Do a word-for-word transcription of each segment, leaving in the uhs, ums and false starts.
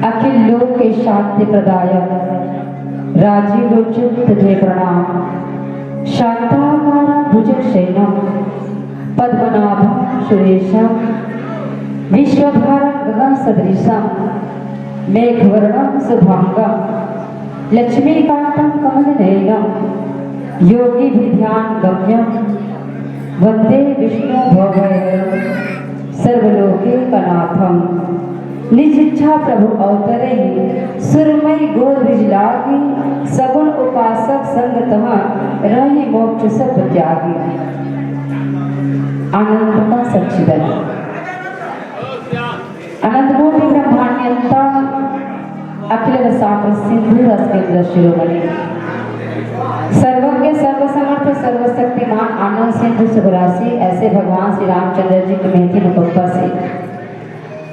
अखिल लोक के शांति प्रदायक राजीव लोचन तुझे प्रणाम। शांताकारं भुजगशयनं पद्मनाभं सुरेशं विश्वभारं गगन सदृशं मेघवर्णं शुभांगं लक्ष्मीकांतं कमलनयनं योगिभिर्ध्यानगम्यं वंदे विष्णु भवभयहरं सर्वलोकैकनाथं। निज इच्छा प्रभु अवतरई सुरमई गोद ब्रिज लागी सगुन उपासक संग तहन रहई मोक्ष सब त्यागी। आनंद का सच्चिदानंद। अनंत कोटि ब्रह्मांड नियंता अखिल रसातल सिंधु रस केंद्र शिरोमणि सर्वज्ञ सर्वसमर्थ सर्वशक्तिमान आनंद सिंधु सुखराशि ऐसे भगवान श्री रामचंद्र जी के महती अनुकंपा से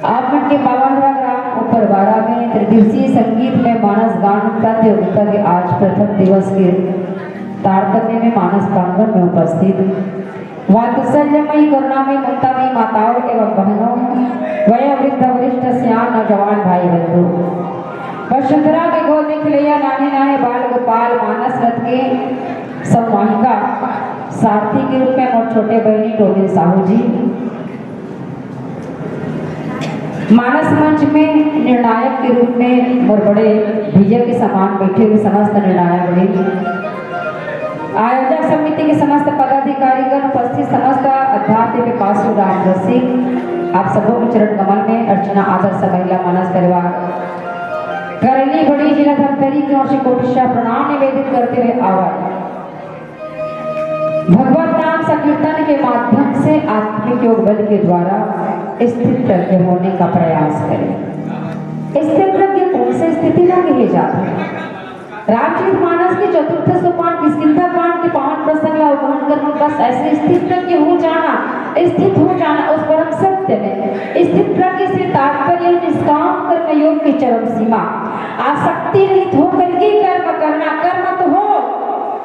आप मन के पावन ग्राम ऊपर बारा में त्रिदिवसीय संगीत में मानस गान प्रतियोगिता के आज प्रथम दिवस के तारतम्य में मानस प्रांगण में उपस्थित वात्सल्यमयी करुणामयी ममतामयी माताओं एवं बहनों, वयोवृद्ध वरिष्ठ सियान नौजवान भाई बंधु, वसुंधरा के गोद में खिलैया नान्हे नान्हे बाल गोपाल मानस रथ के संवाहिका सारथी के रूप में मोर छोटे बहिनी टोमिन साहू जी, मानस मंच में निर्णायक के रूप में मोर बड़े भैया के समान बैठे हुए समस्त निर्णायक वृंद, आयोजक समिति के समस्त पदाधिकारीगण, उपस्थित समस्त अध्यात्म पिपासु राम रसिक, आप सबों के चरण कमल में अर्चना आदर से महिला मानस परिवार करली बड़ी जिला धमतरी की ओर से कोटिशा प्रणाम निवेदित करते हुए आवा। भगवत नाम संकीर्तन के माध्यम से आत्मिक योग बल के द्वारा स्थित प्रज्ञ होने का प्रयास करें। स्थित प्रज्ञ कौन से स्थिति में कहे जाते हैं? रामचरित मानस के चतुर्थ सोपान किष्किंधा कांड के पावन प्रसंग ला उदाहरण करना, बस ऐसे स्थित प्रज्ञ हो जाना, स्थित हो जाना उस परम सत्य में। स्थित प्रज्ञ से तात्पर्य निष्काम कर्म योग की चरम सीमा। आसक्ति रहित होकर के कर्म करना, कर्म तो हो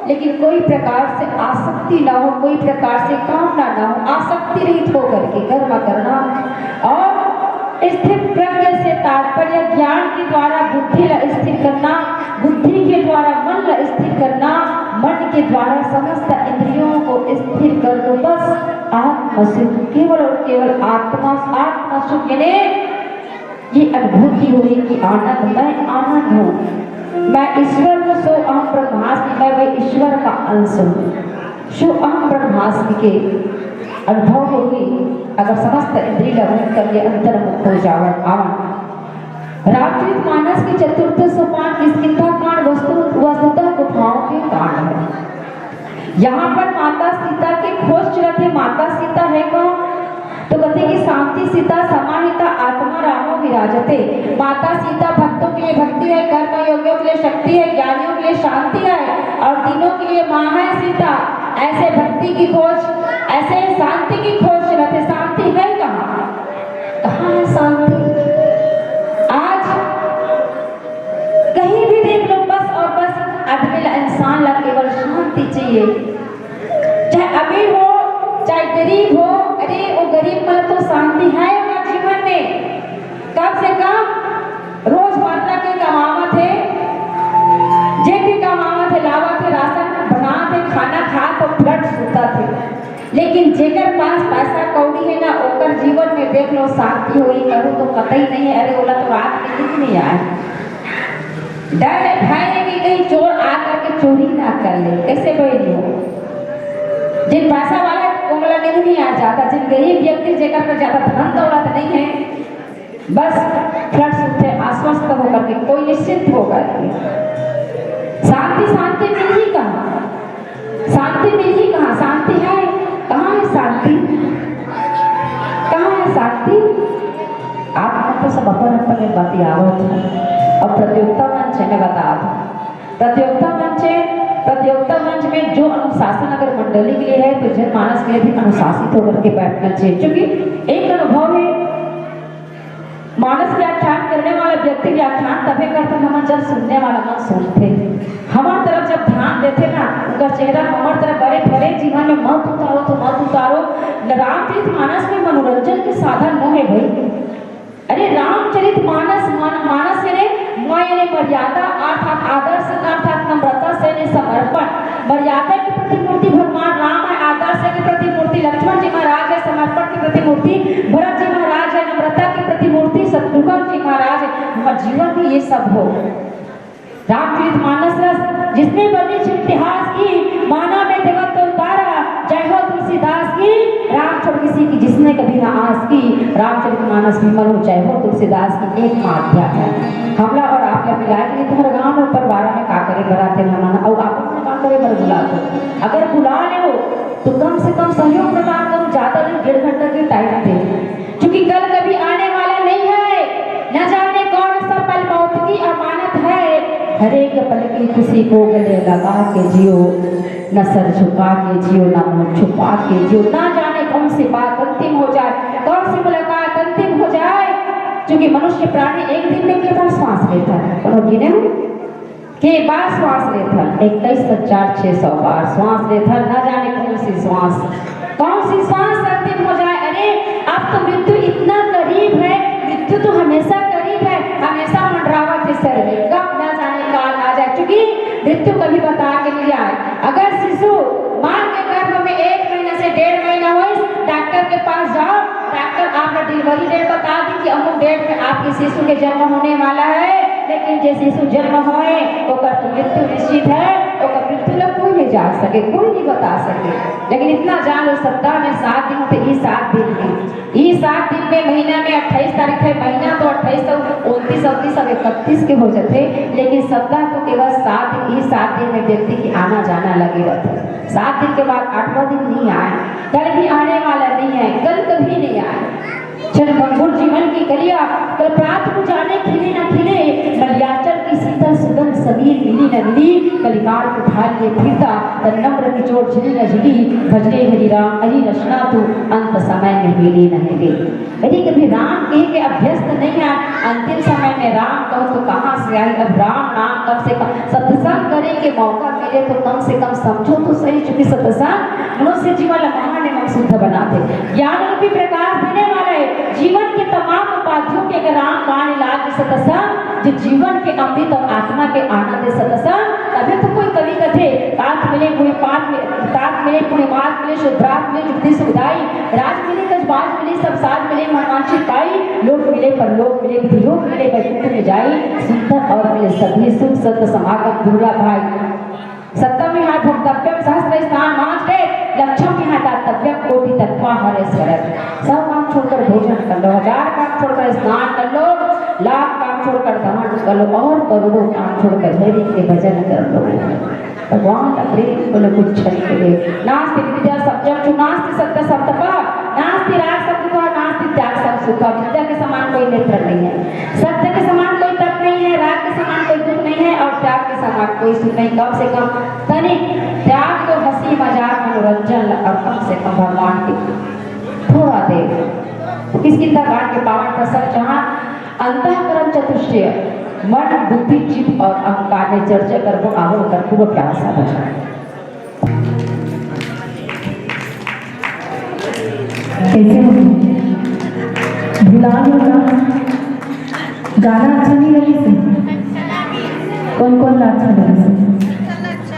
लेकिन कोई प्रकार से आसक्ति ना हो, कोई प्रकार से कामना ना हो, आसक्ति रहित होकर के कर्म करना। और स्थित प्रज्ञ से तात्पर्य ज्ञान के द्वारा बुद्धि ला स्थिर करना, बुद्धि के द्वारा मन ला स्थिर करना, मन के द्वारा समस्त इंद्रियों को स्थिर कर दो। बस आत्म सुख, केवल और केवल आत्मा, आत्म सुख यानी ये अनुभूति होई कि आनंद, मैं आनंद हूँ, मैं ईश्वर हूँ, सो अहम ब्रह्मास्मि, मैं वही ईश्वर का अंश हूँ, सो अहम ब्रह्मास्मि के अनुभव होगी। अगर समस्त इंद्रिय लवन करके अंतर्मुख हो जावन आवन। रामचरित मानस के चतुर्थ सोपान किष्किंधा कांड वस्तु, वस्तुतः गुफाओं के कांड है। यहाँ पर माता सीता के खोज चलत हे। माता सीता है कौन? तो कहते कि शांति सीता समाहिता आत्मा रामो विराजते। माता सीता भक्तों के लिए भक्ति है, कर्म योगियों के लिए शक्ति है, ज्ञानियों के लिए शांति है और तीनों के लिए माँ है सीता। ऐसे भक्ति की खोज, ऐसे शांति की खोज चलत हे। शांति है कहाँ? कहाँ है शांति? आज कहीं भी देख लो, बस और बस आदमी ला, इंसान ला केवल शांति चाहिए। चाहे अमीर हो, चाहे गरीब हो, अरे वो गरीब मन तो शांति है ना जीवन में। कम से कम रोजमर्रा के कमावत हे, जे भी कमावत हे, लावत हे, राशन बनात हे, खाना खात हे, फ्लैट सुतत हे। लेकिन जेकर पास पैसा कौड़ी हे ना, ओकर जीवन में देख लो शांति होई कहूँ तो कतई नहीं हे। अरे ओला तो रात में नींद नहीं आए, डर हे, भय हे कि कहीं चोर आ करके चोरी ना कर ले। कैसे बहनी हो? जिन पैसा वाला हे ओमला नींद नहीं आ जाता, जिन गरीब व्यक्ति जेकर पर ज्यादा धन दौलत नहीं हे, बस फ्लैट सुते आश्वस्त होकर के कोई निश्चिंत होकर के। शांति, शांति मिलही कहाँ? शांति मिलही कहाँ? शांति है? कहाँ है शांति? कहाँ है शांति? आप मन तो सब अपन अपन में बतियावत हो। अब प्रतियोगिता मंच हे, मैं बतात हूँ। प्रतियोगिता मंच हे, प्रतियोगिता मंच में जो अनुशासन अगर मंडली के लिए है तो जन मानस के लिए भी अनुशासित होकर के बैठना चाहिए, क्योंकि एक अनुभव हे, मानस व्याख्यान करने वाला व्यक्ति व्याख्यान तभे करथे, हमन जब सुनने वाला मन सुनथे, हमर तरफ जब ध्यान देथे ना, उनकर चेहरा हमर तरफ, अरे भले जीवन में मत उतारो तो मत उतारो, रामचरित मानस में मनोरंजन के साधन न है भाई। अरे रामचरित मानस, मान-, मानस यानी म यानी मर्यादा अर्थात आदर्श अर्थात नम्रता से यानी समर्पण। मर्यादा की प्रतिमूर्ति भगवान राम है, आदर्श की प्रतिमूर्ति लक्ष्मण जी महाराज है, समर्पण की प्रतिमूर्ति भरत जी महाराज है, नम्रता की प्रतिमूर्ति शत्रुघ्न जी महाराज है। हमारे जीवन में ये सब हो। रामचरित मानस रस जिसने बदली इतिहास की, माना में देवत्व उतारा, जय हो तुलसीदास की। राम छोड़ किसी की जिसने कभी ना आस की, रामचरित मानस विमल हो, जय हो तुलसीदास की। एक माँ अध्यात्म। हमला और आपला मिला के तुम्हारे गांव में ऊपर बारह में का करे बराते ना माना, और आप उसमें का करे बर बुला दो। अगर बुला ले हो तो कम से कम सहयोग प्रदान करो, ज्यादा नहीं, डेढ़ घंटा की टाइम दे, क्योंकि कल कभी आने वाला नहीं है। न जाने कौन सा पल मौत की अमानत है। हर एक पल की खुशी को गले लगा के जियो, न सर झुका के जियो, न मुंह छुपा के जियो। ना जाने कौन सी बात अंतिम हो जाए, कौन सी मुलाकात अंतिम हो जाए, क्योंकि मनुष्य प्राणी एक दिन में कितना श्वास लेता है, कोनो गिने हो? के बार श्वास लेथन? इक्कीस हजार छह सौ बार श्वास लेथन, ना जाने कौन सी श्वास, कौन सी श्वास अंतिम हो जाए। अरे, अब तो मृत्यु इतना करीब है, मृत्यु तो हमेशा करीब है, हमेशा मंडरावत है सर में, कब ना जाने काल आ जाए, क्योंकि मृत्यु कभी बता के नहीं आए। अगर शिशु माँ के गर्भ में एक महीना से डेढ़ महीना हो, डॉक्टर के पास जाओ, डॉक्टर आपका डिलीवरी डेट बता दी कि अमुक डेट में आपके शिशु के जन्म होने वाला है, लेकिन जे शिशु जन्म होए, ओकर तो मृत्यु निश्चित है, ओकर मृत्यु ला कोई नहीं जान सके, कोई नहीं बता सके। लेकिन इतना जान लो, सप्ताह में सात दिन होते, ई सात दिन में, ई सात दिन में, महीना में अट्ठाईस तारीख है, महीना तो अट्ठाईस तक, उनतीस, उनतीस, अब इकतीस के हो जाते, लेकिन सप्ताह तो केवल सात दिन, ई सात दिन में व्यक्ति की आना जाना लगे रहता है। सात दिन के बाद आठवां दिन नहीं आए, कल भी आने वाला नहीं है, कल कभी नहीं आए। क्षण भंगुर जीवन की कलिया, कल प्रात को जाने खिले ना खिले, मलयाचल की शीतल सुगंध समीर मिली न मिली, कलिकाल को ढाल ये फिरता, तन नम्र की चोट झिली न झिली, भजरे हरि राम, हरि रचना तू अंत समय में मिली न मिली। यदि कभी राम कह के अभ्यस्त नहीं आए, अंतिम समय में राम कहो तो कहाँ से आए? अब राम नाम कम से कम सत्संग करे के मौका मिले तो कम से कम समझो तो सही, चूंकि सत्संग मनुष्य जीवन ला महान एवं शुद्ध बनाते। ज्ञान रूपी प्रकाश देने वाला है। जीवन के तमाम उपाधियों के अगर राम मान लाग सत्संग, जो जीवन के अमृत और आत्मा के आनंद है सत्संग, तभी तो कोई कवि कथे, "तात मिले पुण्य पात मिले, तात मिले पुण्य मात मिले, शुद्रात मिले जुक्ति सुखदाई, राज मिले गजबाज मिले सब साज मिले मनवांछित पाई, लोक मिले परलोक मिले विधि लोक मिले वैकुंठ में जाई, सुंदर और मिले सभी सुख सत समागम दुर्लभ भाई।" सत्तम इहां भोक्तव्यम सहस्र स्नान मांस के, लक्षम इहां दातव्यम कोटि तत्वा हरे स्मरण। सौ काम छोड़कर भोजन कर लो, हजार काम छोड़कर स्नान कर लो, लाख काम छोड़कर दान कर लो और करोड़ों काम छोड़कर हरि के भजन कर लो। भगवान का प्रेम को लो कुछ क्षण के लिए। नास्ति विद्या सत्यम चु नास्ति सत्य सत्तपा, नास्ति राग सत्य नास्ति त्याग सम सुखा। विद्या के समान कोई नेत्र नहीं है, सत्य के समान कोई तप नहीं है, राग के समान कोई दुख नहीं है और त्याग के समान कोई सुख नहीं। कम से कम तनिक त्याग तो हंसी मजाक मनोरंजन और कम से कम भगवान की थोड़ा देर। किष्किंधा कांड के पावन प्रसंग जहाँ अंतःकरण चतुष्टय, मन, बुद्धि, चित्त और अहंकार में चर्चा करबो, आगे ओकर खूब प्यार से बचा। कैसे हो? भुला गए ना? गाना अच्छा नहीं लगे से? कौन कौन ला अच्छा लगे से?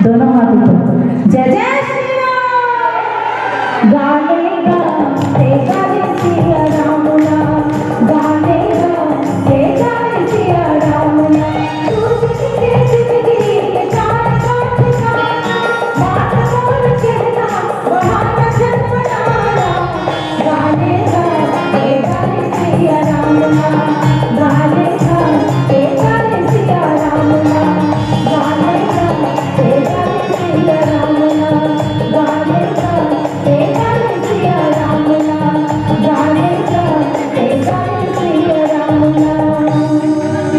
दोनों हाथ ऊपर। जय जय श्री राम। गाने गा, हे गाने सिया राम ना। गाने गा, हे गाने सिया राम ना। तू जिंदगी, जिंदगी के चार बात जाना। बात बोल कहना, वहाँ वचन बनाना।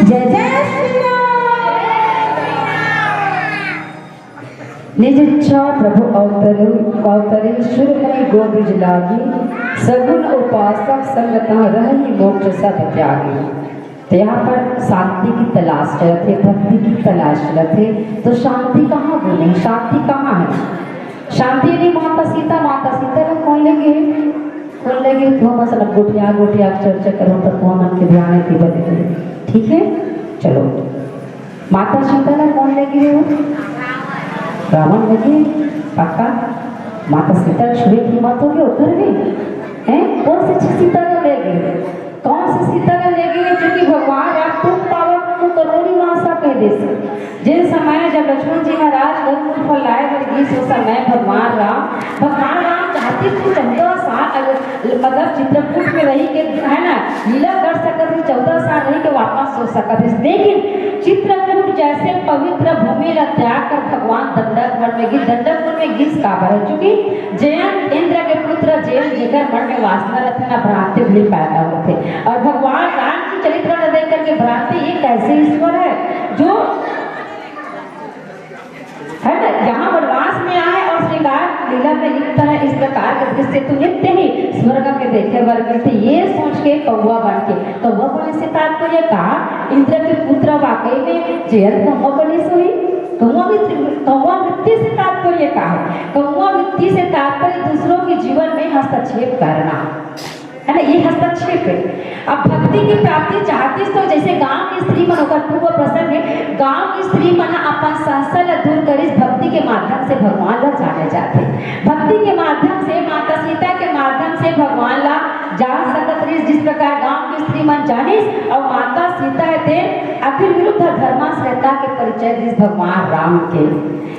जय जय श्री राम। निज इच्छा प्रभु अवतरे, अवतरे सुर मुनि गो द्विज लागी। सगुन उपासक संग तह रहहि मोक्ष सब त्यागी। तो यहाँ पर शांति की तलाश चलत हे, भक्ति की तलाश चलत हे। तो शांति कहाँ गुम हे? शांति कहाँ हे? शांति नहीं, माता सीता, माता सीता ला कोन लेगे? कोन लेगे? तो हम सब गोठिया गोठिया चर्चा करो, तो कोन मन के ध्यान है, बने। ठीक है, चलो। माता सीता ला कोन लेगे हो? रावण लेगे। पक्का? माता सीता छुए की मत होगे, उतर गई। हैं? कौन सी सीता ला लेगे? कौन सी सीता ला लेगे? जो कि भगवान राम तुम पावक को करोड़ी मासा कह दे से। जिन समय जब लक्ष्मण जी महाराज कंदमूल फल लाए बर गिस, उस समय भगवान राम, भगवान राम चाहते थे चौदह साल अगर, मतलब, चित्रकूट में रही के, है ना, लीला कर सकत थे, चौदह साल रही के वापस हो सकत थे। लेकिन चित्रकूट जैसे पवित्र भूमि ला त्याग कर भगवान दंडक वन में गिस। दंडक वन में गिस काबर है? चूंकि जयंत इंद्र के पुत्र जयंत, जेकर मन में वासना रहते ना, भ्रांति भी पैदा होते। और भगवान राम की चरित्र न देख करके भ्रांति, ये कैसे ईश्वर है जो, है ना, यहाँ वनवास में आए और श्रृंगार लीला में लिप्त है, इस प्रकार का दृश्य तो नित्य ही स्वर्ग में देखे बर मिलते। ये सोच के कौवा बन के, कौवा बने से तात्पर्य का, इंद्र के पुत्र वाकई में जयंत कौवा बने से हुई? कौवा वृत्ति, कौवा वृत्ति से तात्पर्य का है? कौवा वृत्ति से तात्पर्य दूसरों के जीवन में हस्तक्षेप करना, है ना, ये हस्तक्षेप है। अब भक्ति की प्राप्ति चाहतीस तो जैसे गांव की स्त्री मन, ओकर पूर्व प्रसंग है, गांव की स्त्री मन ह अपन संशय ला दूर करिस, भक्ति के माध्यम से भगवान ला जाने जाते। भक्ति के माध्यम से, माता सीता के माध्यम से भगवान ला जान सकत रहिस, जिस प्रकार गांव की स्त्री मन जानिस और माता सीता हे ते अखिल विरुद्ध धर्माश्रयता के परिचय दिस भगवान राम के।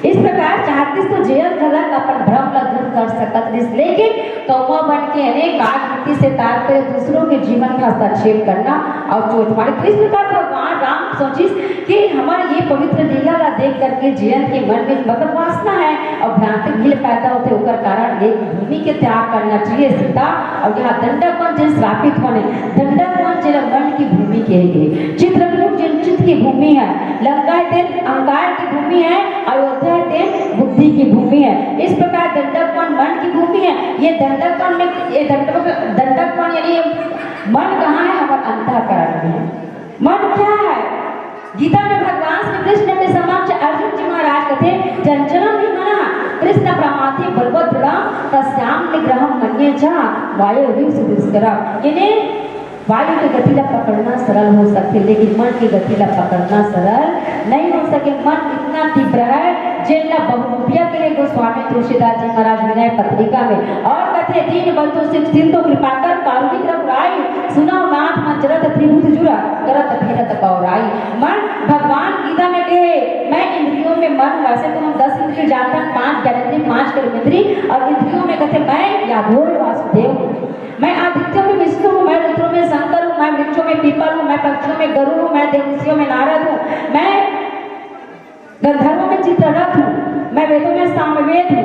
इस प्रकार चाहतीस तो जयंत घलक अपन भ्रम ला दूर कर सकत रहिस, लेकिन कौवा बन के अनेक आकृति से तात्पर्य दूसरों के जीवन का हस्तक्षेप करना और चोट मारे। तो इस प्रकार भगवान राम सोचिस कि हमर ये पवित्र लीला ला देख करके जयंत के मन में, मतलब, वासना है और भ्रांति भील पैदा होते, ओकर कारण एक भूमि के त्याग करना चाहिए सीता। और यहाँ दंडक वन जिन श्रापित होने, दंडक वन जिन मन की भूमि कहे गए, चित्रकूट जिन चित्त की भूमि है, लंका हे ते अहंकार की भूमि है, अयोध्या हे ते बुद्धि की भूमि है। इस प्रकार दंडक वन मन की भूमि है। ये दंडक वन में, ये दंडक, दंडक वन यानी ये मन कहाँ है? हमारे अंतःकरण में है। मन क्या है? गीता में भगवान श्री कृष्ण के समक्ष अर्जुन जी महाराज कथे, चंचलम ही मन कृष्ण प्रमाथि बलवदृढ़, तस्याम निग्रहम मन्ये च वायोरिव सुदुष्करम। यानी वायु के गति ला पकड़ना सरल हो सकथे, लेकिन मन के गति ला पकड़ना सरल नहीं हो सके। मन इतना तीव्र है, जेन ला बहुरूपिया कहे गोस्वामी तुलसीदास जी महाराज विनय पत्रिका में। और कथे, दीन बंधु सिख सिंधु कृपाकर कारुणिक रघुराई, सुनहु नाथ मन चलत त्रिभुज जुर, करत फेरत पौराई। मन, भगवान गीता में कहे, मैं इंद्रियों में मन हूँ। वैसे तो हम दस इंद्रिय जानते हैं, पांच ज्ञानेंद्रिय, पांच कर्मेंद्रिय, और इंद्रियों में कथे, मैं यादव वासुदेव हूँ। मैं आदित्यों में विष्णु हूँ, मैं रुद्रों में शंकर हूँ, मैं वृक्षों में पीपल हूँ, मैं पक्षियों में गरुड़ हूँ, मैं देवसियों में नारद हूँ, मैं गंधर्वों में चित्ररथ हूँ, मैं वेदों में सामवेद हूँ,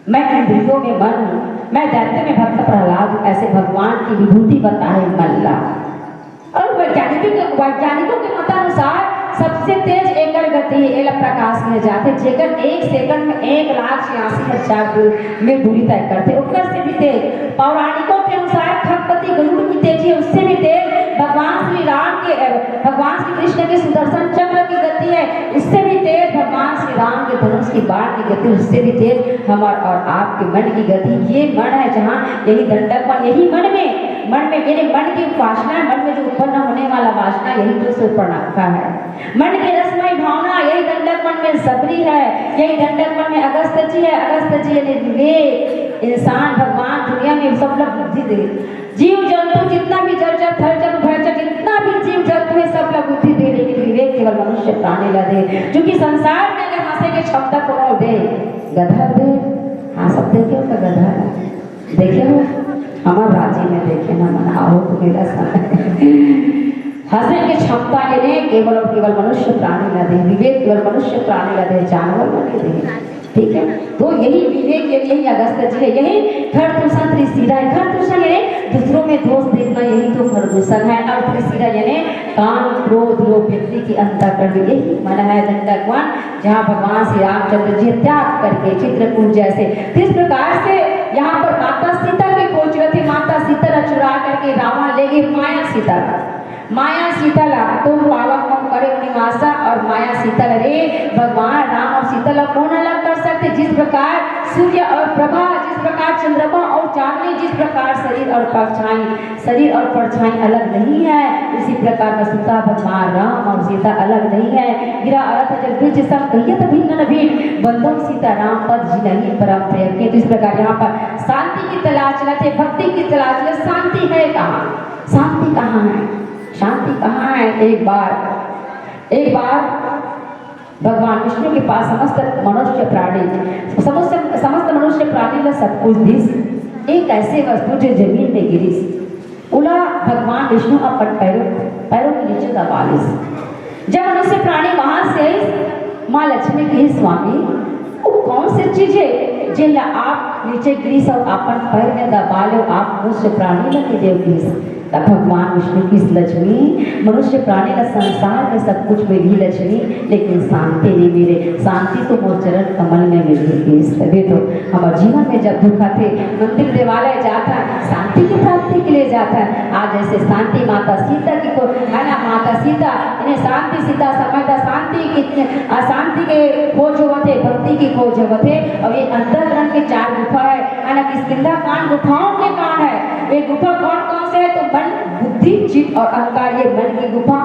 मैं इंद्रियों में मन हूँ, मैं दैत्य में भक्त प्रहलाद हूँ। ऐसे भगवान की विभूति बताए मन ला। और वैज्ञानिकों के, वैज्ञानिकों के मतानुसार सबसे तेज एकर गति, एला प्रकाश कहे जाथे, जेकर एक सेकंड में एक लाख छियासी हजार मील दूरी तय करथे, ओकर से भी तेज। पौराणिकों के अनुसार खगपति गरुड़ की तेजी है, उससे भी तेज भगवान श्री राम के, अ, भगवान श्री कृष्ण के सुदर्शन चक्र की गति है, उससे भी तेज भगवान श्री राम के धनुष की बाण की गति, उससे भी तेज हमार और आपके मन की गति। ये मन है जहाँ, यही दंडक मन, यही मन में, मन में, मेरे मन की वासना है, मन में जो उत्पन्न होने वाला वासना, यही तो सूर्पणखा है। मन की रसमय भावना, यही दंडक मन में शबरी है, यही दंडक मन में अगस्त जी है। अगस्त जी यानी विवेक, इंसान, भगवान दुनिया में सब लोग बुद्धि दे। जीव जंतु जितना भी जलचर, थलचर, उभयचर, जितना भी जीव जंतु है, सब लोग बुद्धि दे, लेकिन विवेक केवल मनुष्य प्राणी ला दे। क्योंकि संसार में अगर हंसे के क्षमता कोनो दे, गधा दे, हाँ, सब देखे हो का गधा? देखे हो? हमार राजी में देखे ना मन, आओ तो मेरा साथ। हंसे के क्षमता ये नहीं, केवल और केवल मनुष्य प्राणी ला दे, विवेक केवल मनुष्य प्राणी ला दे, जानवर ला नहीं दे। ठीक है, तो यही विवेक, यही अगस्त जी है, यही खरदूषण त्रिशिरा है। खरदूषण यानी दूसरों में दोष देखना, यही तो खरदूषण है। और त्रिशिरा यानी काम, क्रोध, लोभ, व्यक्ति की अंतःकरण में, यही मन है दंडक वन, जहाँ भगवान श्री रामचंद्र जी त्याग करके चित्रकूट जैसे। तो इस प्रकार से यहाँ पर माता सीता के खोज रहे थे, माता सीता ला चुरा करके रावण ले गए माया सीता का। माया सीता ला तुम पावन मम करे निवासा। और माया सीता ला रे भगवान राम और सीता ला कौन अलग कर सकते? जिस प्रकार सूर्य और प्रभा, जिस प्रकार चंद्रमा और चांदनी, जिस प्रकार शरीर और परछाई, शरीर और परछाई अलग नहीं है, उसी प्रकार वस्तुतः भगवान राम और सीता अलग नहीं है। गिरा अरथ जल वृक्ष सम कहियत भिन्न न भिन्न, बंधो सीता राम पद जिनहि परम प्रिय। तो इस प्रकार यहाँ पर शांति की तलाश लेते, भक्ति की तलाश ले, शांति है कहाँ? शांति कहाँ है? शांति कहाँ है? एक बार, एक बार भगवान विष्णु के पास समस्त मनुष्य प्राणी, समस्त, समस्त मनुष्य प्राणी ला सब कुछ दिस। एक ऐसे वस्तु जो जमीन में गिरिस, उला भगवान विष्णु अपन पैरों, पैरों के नीचे दबा लिस। जब मनुष्य प्राणी वहां से आइस, माँ लक्ष्मी कहिस, स्वामी, वो कौन सी चीज है जेला आप नीचे गिरिस और अपन पैर में दबा लो, आप मनुष्य प्राणी ला नइ देव गिरिस? तब भगवान विष्णु कहिस, लक्ष्मी, मनुष्य प्राणी ला संसार में सब कुछ मिलही लक्ष्मी, लेकिन शांति नइ मिले। शांति तो मोर चरण कमल में मिलही कहिस। तभे तो हमर जीवन में जब दुख आथे, मंदिर देवालय जाथन, शांति की प्राप्ति के लिए जाथन। आज जैसे शांति माता सीता की को, है ना, माता सीता इन्हें शांति सीता समझता, शांति की, अशांति के खोज होवत हे, भक्ति की खोज होवत हे। और ये अंतःकरण के चार गुफा है, है ना, किष्किंधा कांड गुफाओं के कांड है। ये गुफा कौन कौन से है? तो मन, बुद्धि, चित्त और अहंकार, ये मन की गुफा।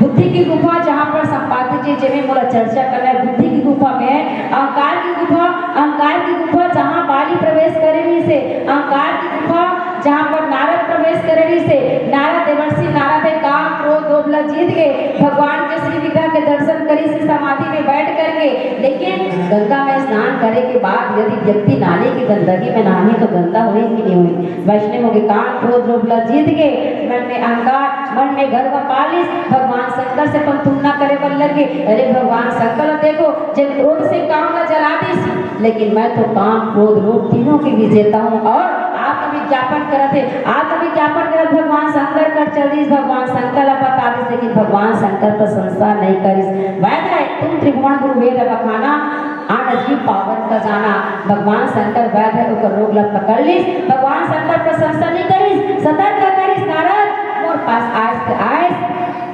बुद्धि की गुफा जहाँ पर संपादित चीज, जेमे मोला चर्चा करना है, बुद्धि की गुफा में अहंकार की गुफा, अहंकार की गुफा जहाँ बाली प्रवेश करे रहिस हे, अहंकार की गुफा जहाँ पर नारद प्रवेश करे रहिस हे, नारद देवर्षि नारद हे काम क्रोध लोभ ला जीत के भगवान के श्री विग्रह के दर्शन करिस हे समाधि में बैठ करके। लेकिन गंगा में स्नान करे के बाद यदि व्यक्ति नाली की गंदगी में नहाही तो गंदा होही कि नहीं होही? वैष्णव हो के काम क्रोध लोभ ला जीत के मन में अहंकार, मन में गर्व पा लिस, भगवान शंकर से अपन तुलना करे बर लगे। अरे भगवान शंकर ला देखो, जे क्रोध से काम ला जला दिस, लेकिन मैं तो काम क्रोध लोभ तीनों की विजेता हूँ। और आत्मविज्ञापन करत हे, आत्मविज्ञापन करत भगवान शंकर कर चल दिस, भगवान शंकर ला बता दिस, लेकिन भगवान शंकर प्रशंसा नहीं करिस। वैद्य है, तुम त्रिभुवन गुरु वेद बखाना, आन जीव पावन का जाना। भगवान शंकर वैद्य है, ओकर रोग ला पकड़ लिस, भगवान शंकर प्रशंसा नहीं करिस, सतर्क करिस, नारद मोर पास आइस, आइस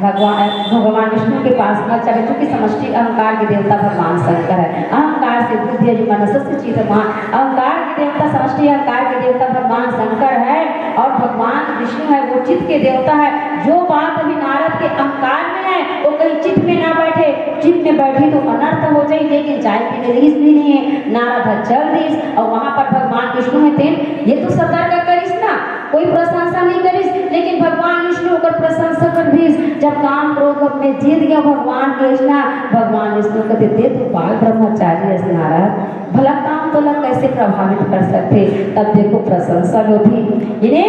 भगवान, भगवान विष्णु के पास न चले, क्योंकि समष्टि अहंकार के देवता भगवान शंकर है। अहंकार से बुद्धि अजु मनसस्य चीत मान, अहंकार के देवता, समष्टि अहंकार के देवता भगवान शंकर है और भगवान विष्णु है, वो चित्त के देवता है। जो बात अभी नारद के अहंकार में है, वो कहीं चित्त में ना बैठे, चित्त में बैठी तो अनर्थ हो जाए। लेकिन जाए के लिए रिहिस भी नहीं है, नारद ह चल दिस और वहां पर भगवान विष्णु है, तेन ये तो सतर्क करिस ना, कोई प्रशंसा नहीं करिस, लेकिन भगवान विष्णु ओकर प्रशंसा कर दिस। जब काम क्रोध में जीत गया भगवान के इच्छा, भगवान विष्णु कहते, "दे तो बाल ब्रह्मचारी अस नारद, भला काम तोला कैसे प्रभावित कर सकथे?" तब देखो प्रशंसा जो थी, इन्हें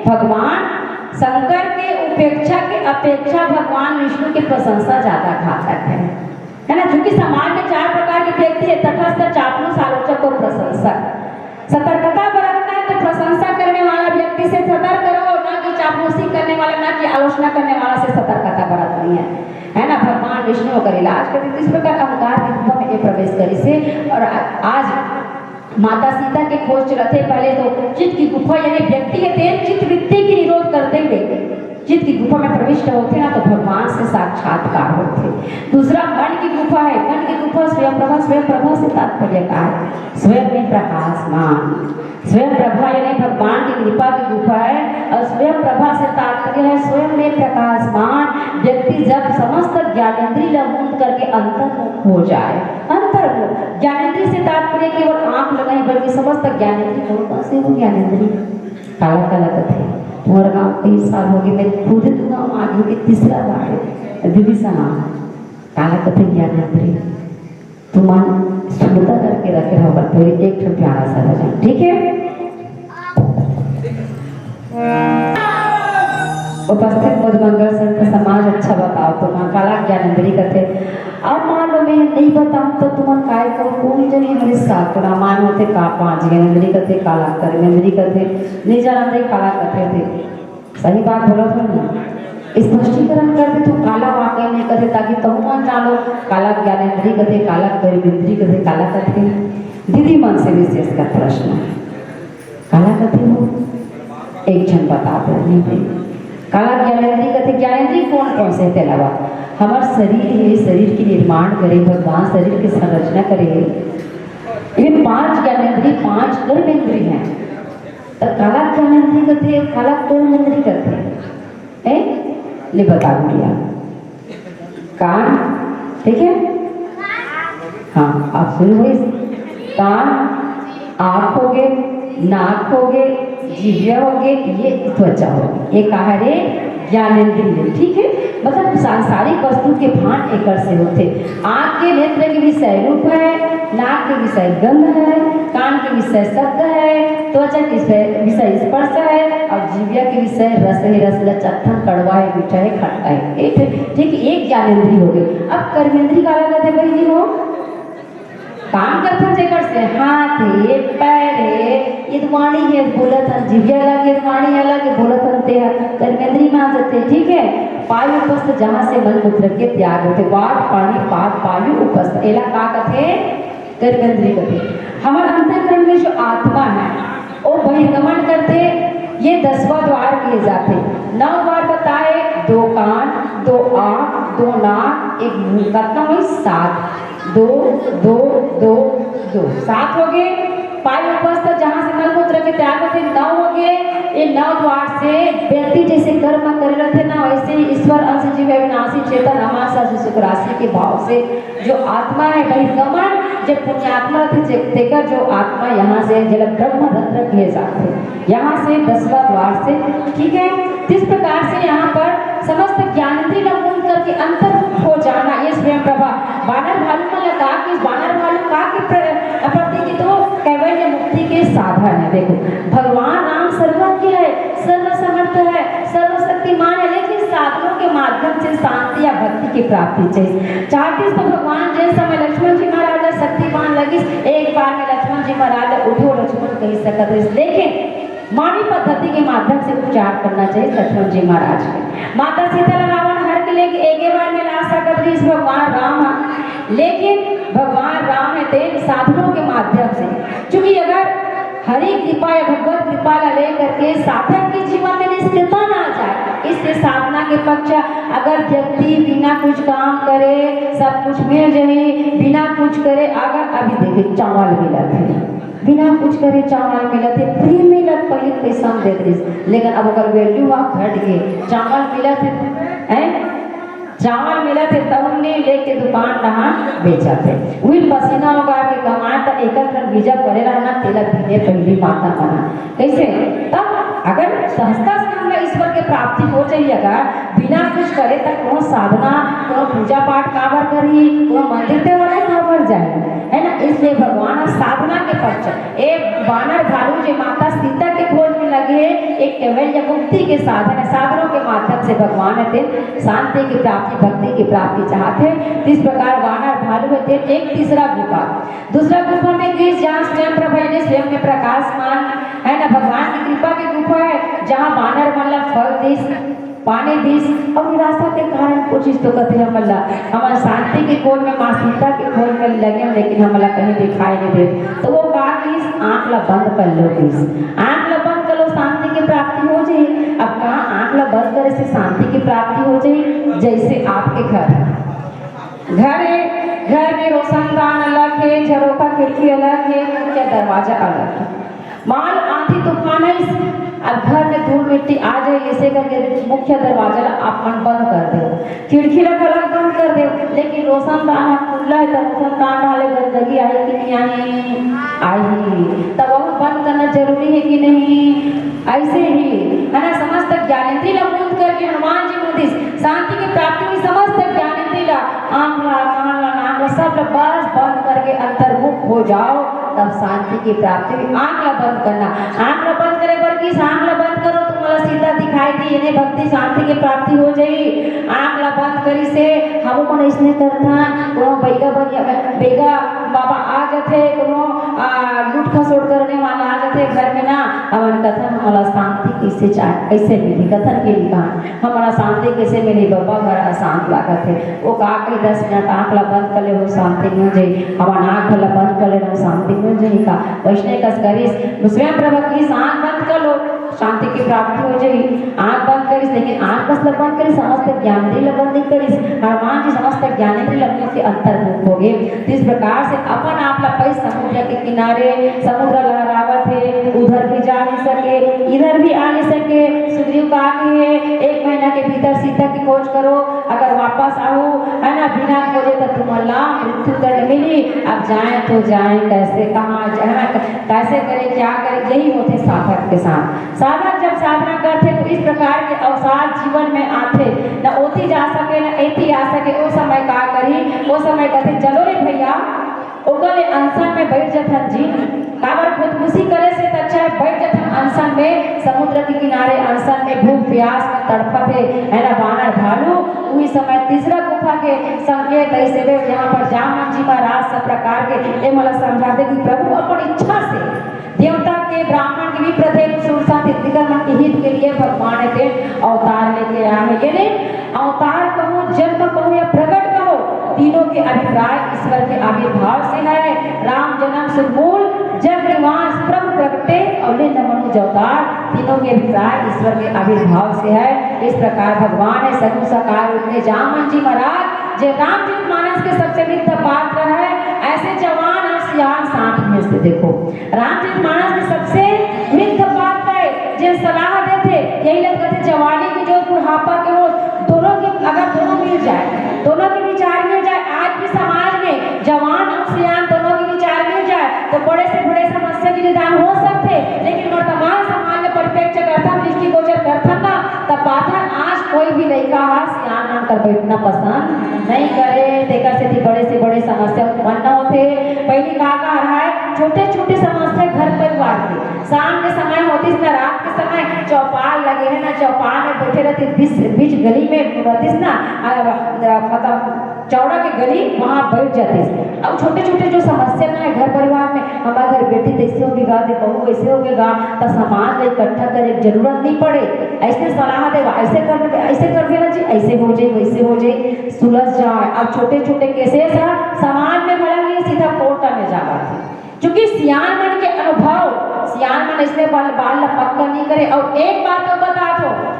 भगवान शंकर के उपेक्षा के अपेक्षा भगवान विष्णु की प्रशंसा ज्यादा घातक है, है ना? क्योंकि समाज में चार प्रकार के व्यक्ति है, तटस्थ, चापलूस, आलोचक और प्रशंसक। सतर्कता बरतना है तो प्रशंसा करने वाला व्यक्ति से सतर्क रहो, ना कि चापलूसी करने वाला, ना कि आलोचना करने वाला से सतर्कता बरतनी है, है ना? भगवान विष्णु अगर इलाज करते तो इस प्रकार अहंकार की गुफा में ये प्रवेश करिस हे। और आ-, आज माता सीता के खोज चलत हे, पहले तो चित्त की गुफा यानी व्यक्ति के तेज चित्त वृत्ति की निरोध करते हुए चित्त की गुफा में प्रविष्ट होते ना तो भगवान से साक्षात्कार होते। दूसरा मन की गुफा है, मन की गुफा स्वयं प्रभा, स्वयं प्रभा से तात्पर्य का है स्वयं में प्रकाशमान। स्वयं प्रभा यानी भगवान की कृपा की गुफा है और स्वयं प्रभा से तात्पर्य है स्वयं में प्रकाशमान। व्यक्ति जब समस्त ज्ञानेंद्रिय ला मूंद करके अंतर्मुख हो जाए, अंतर्मुख ज्ञानेंद्रिय से तात्पर्य केवल आंख लगाई, बल्कि समस्त ज्ञानेंद्रिय कौन कौन से हो ज्ञानेंद्रिय? काला काला कथे। तुम्हारा गांव कई साल हो गए, मैं खुद तो गांव आ गई, तीसरा बार है। दीदी सना, काला कथे ज्ञानेंद्रिय। तुमन सुनता करके रखे रहो, बस थोड़ी एक ठो प्यारा सा भजन, ठीक है? उपस्थित मुजमंगल संत समाज, अच्छा बताओ, तुमन काला ज्ञानेंद्रिय कथे? अब मान लो मैं नहीं बताऊं तो तुमन काय को कौन जने हमरे साथ ना मान होते का पांच ज्ञानेंद्रिय कथे, काला कर्मेंद्रिय कथे, नहीं जानते काला कथे थे। सही बात बोला था ना? स्पष्टीकरण कर दे, तू काला वाक्य नहीं कथे, ताकि तहु मन जानो, काला ज्ञानेंद्रिय कथे, काला कर्मेंद्रिय कथे, काला कथे। दीदी मन से विशेषकर प्रश्न है, काला कथे हो? एक जन बता दो, नहीं दे। काला ज्ञानेंद्री कथे? ज्ञानेंद्री कौन कौन से हे तेला बता। हमर शरीर हे, शरीर के निर्माण करे भगवान, शरीर के संरचना करे हे। ये पांच ज्ञानेंद्री, पांच कर्मेंद्री हैं। त काला ज्ञानेंद्री कथे, काला कर्मेंद्री कथे? हैं? ले बता भैया। कान, ठीक है? हाँ, अब शुरू हुई। कान, आँख हो गे, नाक हो गे, जिभ्या हो गे, ये त्वचा हो गे। ये कहा रे? ज्ञानेंद्रिय, ठीक है? मतलब सांसारिक वस्तु के भान एकर से होथे। आँख के नेत्र के विषय रूप है, नाक के विषय गंध है, कान के विषय शब्द है, त्वचा के विषय, विषय स्पर्श है और जिभ्या के विषय रस है। रस ला चखथन, कड़वा है, मीठा है, खट्टा है। ये ठीक, ठीक एक ज्ञानेंद्री हो गे। अब कर्मेंद्री काला कथे बहिनी हो? काम करथन जेकर से, हाथ हे, पैर हे, ये तो वाणी हे, बोलत हन, जिभ्या अलग हे, वाणी अलग हे, बोलत हन ते ह, कर्मेंद्री में आ जाथे, ठीक है। पायु उपस्थ, जहाँ से मल मूत्र के त्याग होथे, वात, पानी, पाद, पायु, उपस्थ, एला का कथे? कर्मेंद्री कथे। हमर अंतःकरण में जो आत्मा है, वो बहिर्गमन करथे, ये दसवां द्वार कहे जाथे। नौ द्वार बताए, दो कान, दो आँख, दो नाक, एक मुंह, कतना होइस? सात। दो, दो, दो, दो, सात हो गे। पायु उपस्थ, जहाँ से मल मूत्र के त्याग होथे, नौ हो गे। ये नौ द्वार से व्यक्ति जैसे कर्म करे रथे ना, वैसे ही ईश्वर अंश जीव अविनाशी चेतन अमासा सुख राशि के भाव से जो आत्मा है बहिर्गमन, जब पुण्यात्मा रथे, जे-, तेकर जो आत्मा यहाँ से, जेला ब्रह्म रत्न कहे जाथे, यहाँ से दसवां द्वार से, ठीक है। इस प्रकार से यहाँ पर समस्त ज्ञानेंद्रिय ला मूंद करके अंतर्मुख हो जाना, ये स्वयं प्रभा। बानर भालू मन ला का कि बानर भालू का के प्र-, प्रतीक? तो कैवल्य मुक्ति के साधन है। देखो, भगवान राम सर्वज्ञ है, सर्वसमर्थ है, सर्वशक्तिमान है, लेकिन साधनों के माध्यम से शांति या भक्ति की प्राप्ति चाहिए। चाहतीस तो भगवान जिस समय लक्ष्मण जी महाराज ला शक्ति बाण लगिस, एक बार में लक्ष्मण जी महाराज ला उठो लक्ष्मण कहि सकत रहिस, लेकिन मानवी पद्धति के माध्यम से उपचार करना चाहिए लक्ष्मण जी महाराज के। माता सीता ला रावण हर के लेके एक ही बार में ला सकत रहिस भगवान राम ह, लेकिन भगवान राम हे तेन साधनों के माध्यम से, क्योंकि अगर हरि कृपा या भगवत कृपा ला लेकर के साधक के जीवन में निष्क्रियता ना आ जाए, इसलिए साधना के पक्ष अगर व्यक्ति बिना कुछ काम करे सब कुछ मिल जाए, बिना कुछ करे, अगर अभी देखिए चावल मिलत हे, बिना कुछ करे चावल मिलत हे, फ्री मिलत, पहले पैसा देत रहिस, लेकिन अब अगर वैल्यू घट गे, चावल मिलत हे, हैं? चावल मिलत हे, तब ने लेके दुकान डहान बेचत हे। उही पसीना उगार के कमाए, त एकर घर बीजा परे रहना, तेला पीने पहली माता मना। कैसे? तब अगर सहजता से हमला ईश्वर के प्राप्ति हो जाही, अगर बिना कुछ करे, त कोनो साधना, कोनो पूजा पाठ काबर करही, कोनो मंदिर ते वाला काबर जाही, है ना? इसलिए भगवान ह साधना के पक्ष, ए बानर भालू जे माता सीता के खोज में लगे हे, एक कैवल्य मुक्ति के साधन है। साधनों के माध्यम से भगवान ह तेन शांति की प्राप्ति, भक्ति की प्राप्ति चाहत हे। इस प्रकार बानर भालू हे तेन एक तीसरा गुफा, दूसरा गुफा में गिस, जहाँ स्वयं प्रभा ने स्वयं में प्रकाशमान है ना, भगवान की कृपा की गुफा है, जहाँ बानर मन ला फल दिस, पानी दिस, अउ निराशा के कारण कुछ तो कथे हमन ला, हमन शांति के खोज में, माँ सीता के खोज में लगे, लेकिन हमन ला कहीं दिखाई नहीं दे। तो वो का किस? आँख ला बंद कर लो किस, आँख ला बंद कर लो, शांति की प्राप्ति हो जाही। अब कहाँ आँख ला बंद करे से शांति की प्राप्ति हो जाही? जैसे आपके घर, घर हे, घर में रोशनदान अलग हे, झरोखा खिड़की अलग हे, मुख्य दरवाजा अलग हे। मान लो आंधी तूफान आइस, अब घर में धूल मिट्टी आ जाए, ऐसे करके मुख्य दरवाजा ला आप मन बंद कर दे, खिड़की ला घला बंद कर दे, लेकिन रोशनदान ह खुला है, तो रोशनदान डाले गंदगी आई कि नहीं आई? आई। तब वो बंद करना जरूरी है कि नहीं? ऐसे ही, है ना, समस्त ज्ञानेंद्रिय ला बंद करके हनुमान जी बोलिस, शांति की प्राप्ति में समस्त ज्ञानेंद्रिय ला, आँख ला, कान ला, नाक ला, सब ला बस बंद करके अंतर्मुख हो जाओ, तब शांति की प्राप्ति हुई। आँख ला बंद करना, आँख ला बंद करे बर किस, आँख ला बंद करो, तुम्हारा सीता दिखाई दी, इन्हें भक्ति शांति की प्राप्ति हो जाई। आँख ला बंद करी से हम अपन इसने करता, कोनो बैगा बनिया, बैगा बाबा आ जाथे, कोनो, आ, लूट खसोट करने वाला आ जाथे घर में ना, हमन कथन हमला शांति कैसे चाहे, कैसे मिली, कथन के भी कहा, हमला शांति कैसे मिली बाबा, घर अशांत लागत हे। वो का कही, दस मिनट आँख ला बंद कर ले, हो शांति मिल जाई, हमन आँख ला बंद कर ले, हो शांति मिल जाई का? वैसने कस करिस, स्वयं प्रभा कहिस आँख बंद कर लो, शांति की प्राप्ति हो जाई। आंख बंद करिस, लेकिन आंख कस ल बंद करिस, समस्त ज्ञानेंद्रिय ल बंद नहीं करिस। हनुमान जी समस्त ज्ञानेंद्रिय ल के अंतर्मुख हो गए। तो इस प्रकार से अपन आप ला पई समुद्र के किनारे, समुद्र लहरावत हे, उधर भी जा नहीं सके, इधर भी आ नहीं सके। सुग्रीव का के हे, एक महीना के भीतर सीता की खोज करो, अगर वापस आओ, है ना, बिना खोजे तो तुमन ला मृत्यु दंड मिली। अब जाए तो जाए कैसे, कहाँ जाए, कैसे करे, क्या करे, यही होते साधक के साथ। साधक जब साधना करथे तो इस प्रकार के अवसाद जीवन में आथे, न ओती जा सके, न एती आ सके। ओ समय का करी, ओ समय कहथे, "चलो रे भैया, ओकर ले अनशन में बैठ जथन जी।" काबर खुदकुशी करे से त अच्छा है बैठ जथन अनशन में, समुद्र के किनारे अनशन में भूख प्यास में तड़फत हे, है ना, बानर भालू। उही समय तीसरा गुफा के संकेत ऐसे बे, यहाँ पर जामन जी महाराज सब प्रकार के ए मला समझाते कि प्रभु अपन इच्छा से देवता के, ब्राह्मण के, विप्र थे, सुरसा थे, दिगंबर के हित के लिए भगवान के अवतार लेके आए हैं। यानी अवतार कहो, जन्म कहो या प्रकट कहो, तीनों के अभिप्राय ईश्वर के आविर्भाव से है। राम जन्म सुरमूल, जग निवास प्रभु प्रगटे और लिंग मनुज अवतार, तीनों के अभिप्राय ईश्वर के आविर्भाव से है। इस प्रकार भगवान है सगुण साकार रूप में जामन जी महाराज, जे रामचरित मानस के सबसे वृद्ध पात्र है। ऐसे जवान और सियान साथ में से देखो, रामचरित मानस के सबसे वृद्ध पात्र है, जे सलाह देथे, यही लग कहते जवानी की जो बुढ़ापा के वो दोनों के अगर दोनों मिल जाए, दोनों के विचार मिल जाए। आज भी समाज में जवान और सियान दोनों के विचार मिल जाए तो बड़े से बड़े समस्या के निदान हो सकते, लेकिन वर्तमान समाज में परिप्रेक्ष्य करथन, दृष्टिगोचर करथन ना, तब पाथन आज कोई भी लड़का हा सियान बनकर बैठना पसंद नहीं करे। तेकर सेती बड़े से बड़े समस्या उत्पन्न होथे। पहली का का रहा है, छोटे छोटे समस्या घर परिवार के, शाम के समय होतिस ना, रात के समय चौपाल लगे है ना, चौपाल में बैठे रहते, बीच, बीच गली में रहतिस ना, आ, आ, मतलब चौड़ा के गली, वहाँ बैठ जातिस। अब छोटे छोटे जो समस्या ना है घर परिवार में, हमारे घर बेटी तो ऐसे होगे गा, दे बहू वैसे होगे गा, तो समाज में इकट्ठा करे के जरूरत नहीं पड़े। ऐसे सलाह दे, ऐसे कर, ऐसे कर देना चाहिए, ऐसे हो जाए, वैसे हो जाए, सुलझ जाए। अब छोटे छोटे केसेस है समाज में भला नहीं, सीधा कोर्ट में जावा। क्योंकि सियान मन के अनुभव, सियान मन इसलिए बाल, बाल ला पक्का नहीं करे। और एक बात तो बता दो,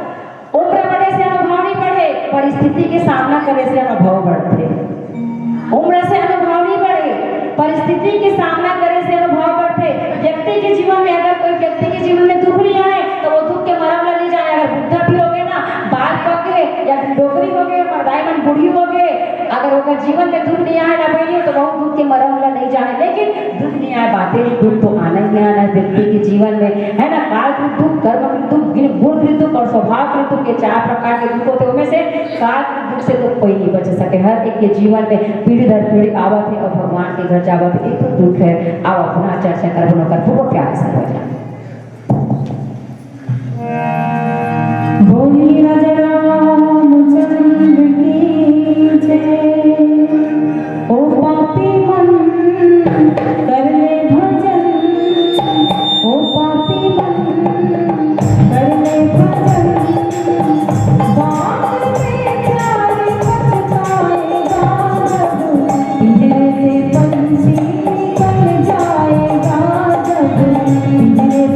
उम्र बढ़े से अनुभव नहीं बढ़े, परिस्थिति के सामना करे से अनुभव बढ़थे। उम्र से अनुभव नहीं बढ़े, परिस्थिति के सामना करे से अनुभव बढ़थे। व्यक्ति के जीवन में, अगर कोई व्यक्ति के जीवन में दुख नहीं आए, तो वो दुख के मरम ला नहीं जाने। अगर बुढ़ा भी हो गए ना, बाल पक गए, या डोकरी हो गए, मर्दाई मन बूढ़ी हो गए, अगर ओकर जीवन में दुख नहीं आए ना बहनी, तो बहुत दुख के मरम ला नहीं जाने। लेकिन दुख नहीं आए, बातें नहीं, दुख तो आना ही आना है व्यक्ति के जीवन में, है ना। काल के दुख, कर्म के दुख, गुण के दुख और स्वभाव के दुख, ये चार प्रकार के दुख होते हैं। उनमें से काल के दुख से तो कोई नहीं बच सके। हर एक के जीवन में पीढ़ी दर पीढ़ी आवत है और भगवान के घर जावत है, एक तो दुख है। अब अपना चर्चा करबो न करबो, वो क्या है, समझ। बोली राजा रामचंद्र की जय। ओ पापी मन कर ले भजन, ओ पापी मन कर ले भजन। बाद में प्यार पछताएगा जब, पिंजरे से पंछी निकल जाएगा जब, पिंजरे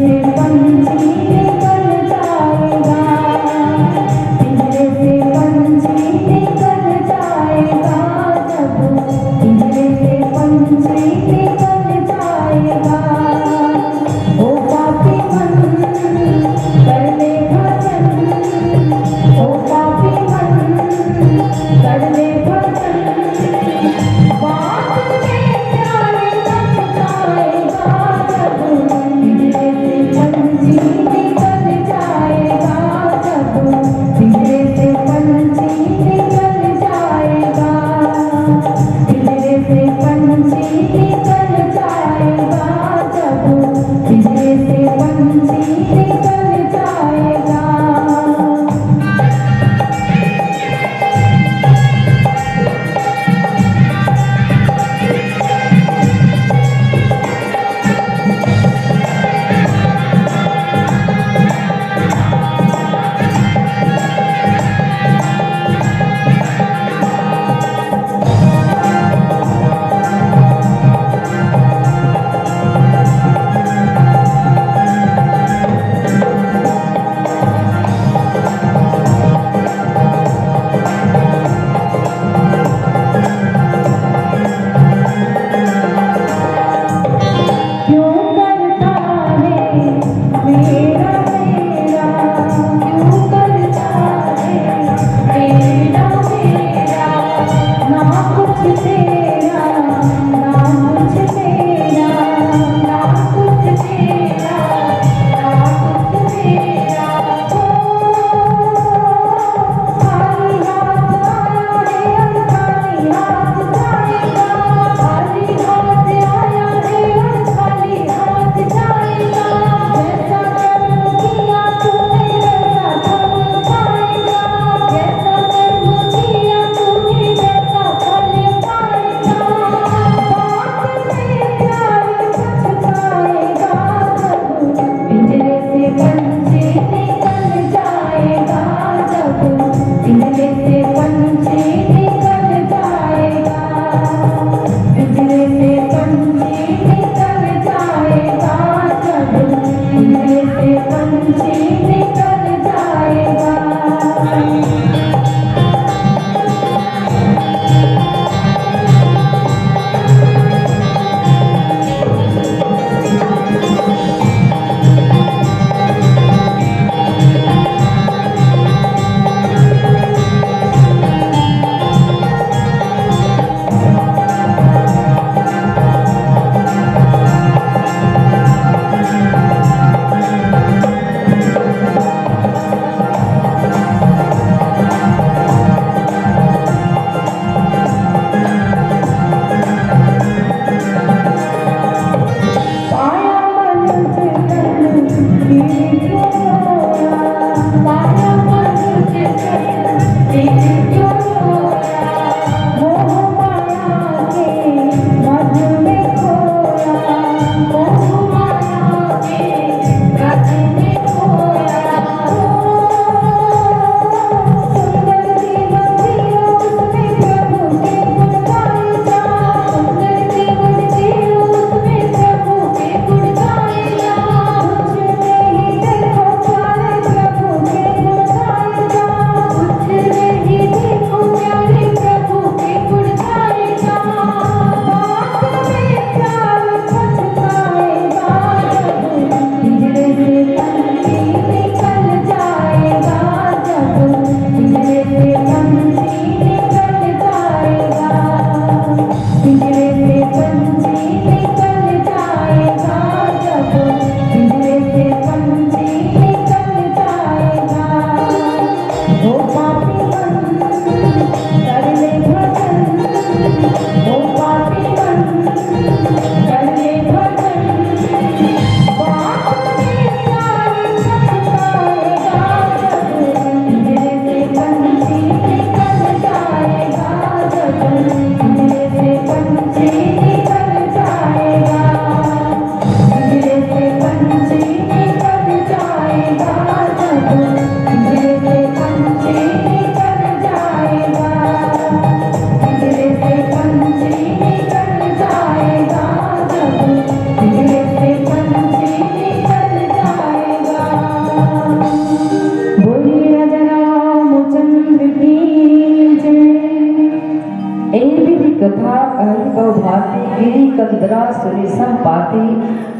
संपाति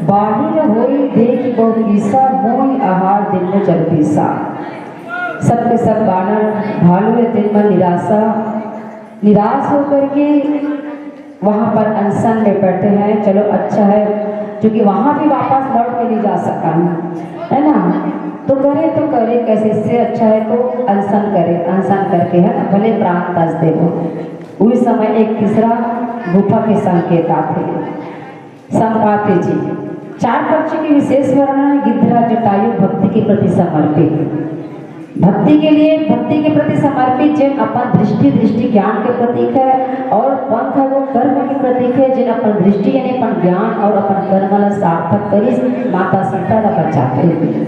बाहिर होई देख बहु कीसा, मोहि आहार दिन में जगदीसा। सबके सब बानर भालू हे, तेन मन निराशा, निराश होकर के वहाँ पर अनशन में बैठे हैं। चलो, अच्छा है, क्योंकि वहाँ भी वापस लौट के नहीं जा सका है, है ना? तो करे तो करे कैसे, इससे अच्छा है तो अनशन करे, अनशन करके, है ना, भले प्राण त्याग दे वो। उस समय एक तीसरा गुफा के संकेत आते हैं। संपाति जी, चार पक्ष के विशेष वर्णन है। गिद्धराज जटायु भक्ति के प्रति समर्पित, भक्ति के लिए, भक्ति के प्रति समर्पित, जिन अपन दृष्टि, दृष्टि ज्ञान के प्रतीक है, और पंख है वो कर्म के प्रतीक है, जिन अपन दृष्टि यानी अपन ज्ञान और अपन कर्म ला सार्थक करिस, माता सीता ला बचाते हुए।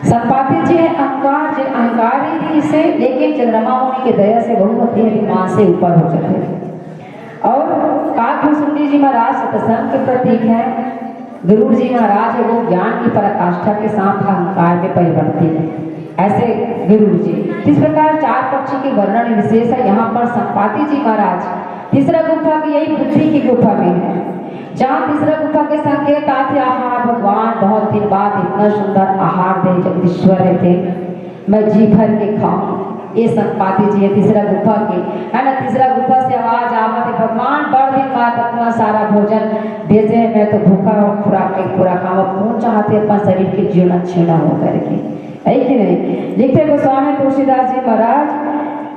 संपाति जी है अहंकार, जे अहंकार ही नहीं से, लेकिन चंद्रमा मुनि के दया से बहुत ही विमान से ऊपर हो जाते हैं। और काकभूषुंडी जी महाराज सत्संग के प्रतीक हैं। गरुड़ जी महाराज है वो ज्ञान की पराकाष्ठा के साथ अहंकार में परिवर्तित है। ऐसे गरुड़ जी, इस प्रकार चार पक्षी के वर्णन विशेष है। यहाँ पर संपाति जी महाराज तीसरा गुफा की, यही बुद्धि की गुफा में है, जहाँ तीसरा गुफा के संकेत आते, आहा भगवान, बहुत दिन बाद इतना सुंदर आहार दे जगदीश्वर रहते, मैं जी भर के खाऊं। ये संपाति जी है तीसरा गुफा के, है ना? तीसरा गुफा से आवाज आवत है, भगवान, बड़ दिन बाद इतना सारा भोजन भेजे हैं, मैं तो भूखा हूँ, खुराक नहीं पूरा खाऊं। अब कौन चाहते अपन शरीर के जीर्ण छीर्ण हो करके, है कि नहीं? लिखते गोस्वामी तुलसीदास जी महाराज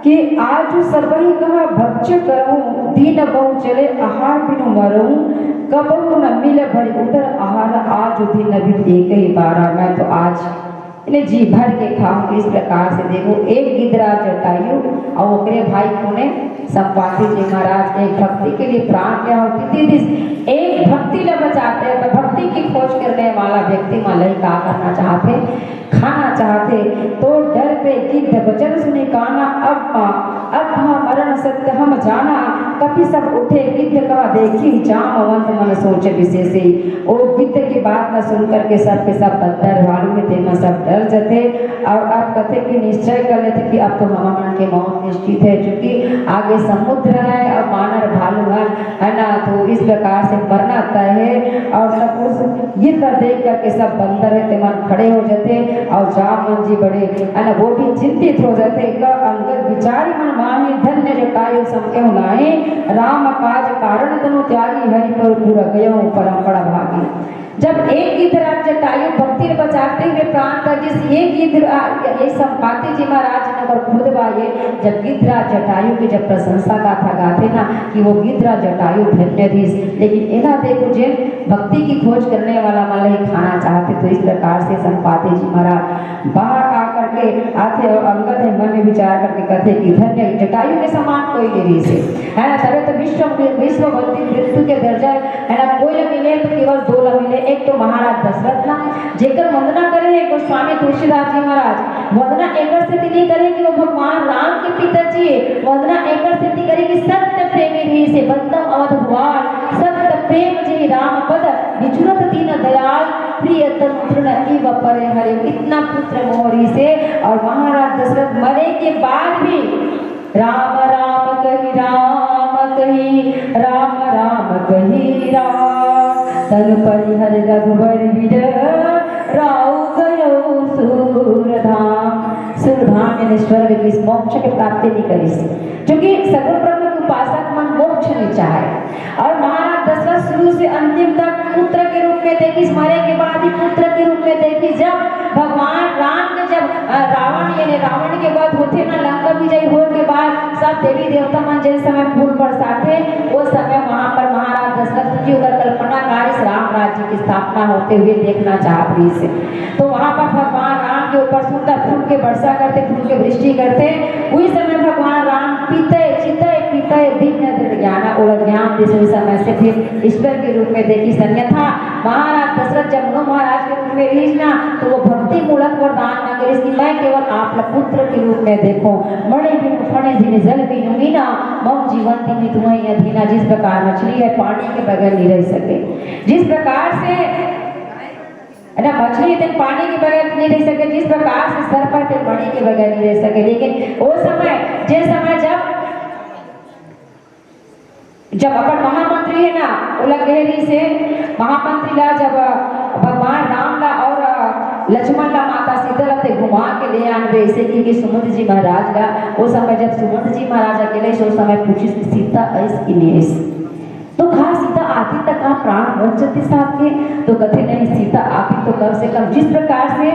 कि आज सबहि कहा भक्ष करहूं, दीन बहु चले आहार बिनु मरहूं, कबहु न मिल भरि उदर आहार, आज दिन बिन एक ही बारा। मैं तो आज इन्हें जी भर के खाऊं। इस प्रकार से देखो, एक गिद्धराज जटायु और ओकरे भाई पुने संपाति जी महाराज एक भक्ति के लिए प्राण त्याग और कितनी दिस-, एक भक्ति ला बचाते हैं, तो भक्ति की खोज करने वाला व्यक्ति मन ला ही का करना चाहते, खाना चाहते। तो डर पे गिद्ध बचन सुनि काना, अब मा, अब मा मरण सत्य हम जाना। कपि सब उठे गिद्ध कहा देखी, जामवंत मन सोच विशेषे। वो गिद्ध की बात न सुन करके सब के सब बंदर भालू में थे, मन सब डर जथे। और अब कथे कि निश्चय कर लेते कि अब तो हमन मन के मौत निश्चित है, क्योंकि आगे समुद्र है और बानर भालू है, है ना? तो इस प्रकार से मरना तय है। और सब उस गिद्ध ला देख करके सब बंदर है ते मन खड़े हो जाते और जामवंत जी बड़े, है ना, वो भी चिंतित हो जाते। का अंगद विचारी मन माही, धन्य जटायु सम केहू लाही, राम काज कारण तनु त्यागी, हरि पर पुर गयो परम बड़ा भागी। जब एक गिद्धराज जटायु भक्ति में बचाते हुए प्राण का, जिस ये गिद्ध रा-, ये संपाति जी महाराज ने अगर खुद बाए, जब गिद्धराज जटायु की जब प्रशंसा गाथा गाथे ना कि वो गिद्धराज जटायु धन्य रिहिस, लेकिन एला देखो, जिन भक्ति की खोज करने वाला मन ला ही खाना चाहते, तो इस प्रकार से संपाति जी महाराज बाहर आकर के आथे और अंगद है मन में विचार करके कथे कि धन्य जटायु के समान कोई नहीं रिहिसे, है ना? तबे तो विश्व, विश्व वंदित मृत्यु के दर्जा, है ना, कोई ला मिले तो केवल दो ला मिले। एक तो महाराज दशरथ ला, जेकर वंदना करे है गोस्वामी तुलसीदास जी महाराज। वंदना एकर सेती नहीं करे कि वो भगवान राम के पिताजी है, वंदना एकर सेती करे कि सत्य प्रेमी रिहिसे, बंदम अवध भुआर, सत्य प्रेम जी राम पद, विचुरत दीन दयाल, प्रिय तनु तृण इव परे हरे। इतना पुत्र मोह रिहिसे। और महाराज दशरथ मरे के बाद भी राम राम कहि राम कहि, राम राम कहि राम, तन परिहर रघुबर विरह, राउ गयो सूर धाम। सूर धाम यानी स्वर्ग की, मोक्ष के प्राप्ति नहीं करिस, क्योंकि सगुण ब्रह्म के उपासक मन मोक्ष नहीं चाहे। और महाराज दशरथ शुरू से अंतिम तक पुत्र के रूप में देखिस, मरे के बाद भी पुत्र के रूप में देखिस। जब भगवान राम के, जब, अ, रावण, यानी रावण के वध होथे ना, लंका विजय होए के बाद सब देवी देवता मन जिस समय फूल बरसाथे, वो समय वहां पर महाराज दशरथ जी ओकर कल्पना कारिस राम राज्य की स्थापना होते हुए देखना चाहत रहिस। तो वहां पर भगवान राम के ऊपर सुंदर फूल के वर्षा करते, फूल के वृष्टि करते। उही समय भगवान राम पितय, चितय, पितय, भिन्न दृढ़ ज्ञान, ओला ज्ञान दिस। उही समय से फिर ईश्वर के रूप में देखिस। अन्यथा महाराज दशरथ जब मनु महाराज के रूप में रिहिस ना, तो वो भक्ति मूलक वरदान मांगे रिहिस कि मैं केवल आप ला पुत्र के रूप में देखूं। मणि बिनु फणि भिन, जल बिनु मीना, मम जीवन तिन्हि तुम्हहि अधीना। जिस प्रकार मछली है पानी के बगैर नहीं रह सके, जिस प्रकार से, है ना, मछली यदि पानी के बगैर नहीं रह सके, जिस प्रकार से सर्प है मणि के बगैर नहीं रह सके, लेकिन वो समय, जिस समय जब जब अपन महामंत्री हे ना, ओला कहे रहिस हे, महामंत्री ला जब, अ, भगवान राम ला और, अ, लक्ष्मण ला माता सीता ला ते घुमा के ले आनबे, ऐसे कि, कि सुमंत जी महाराज ला, ओ समय जब सुमंत जी महाराज अकेले से, ओ समय पूछिस कि सीता अइस कि नहीं अइस? तो कहा सीता आती त का प्राण बच जतिस आपके? तो कथे नहीं, सीता आती तो कम से कम जिस प्रकार से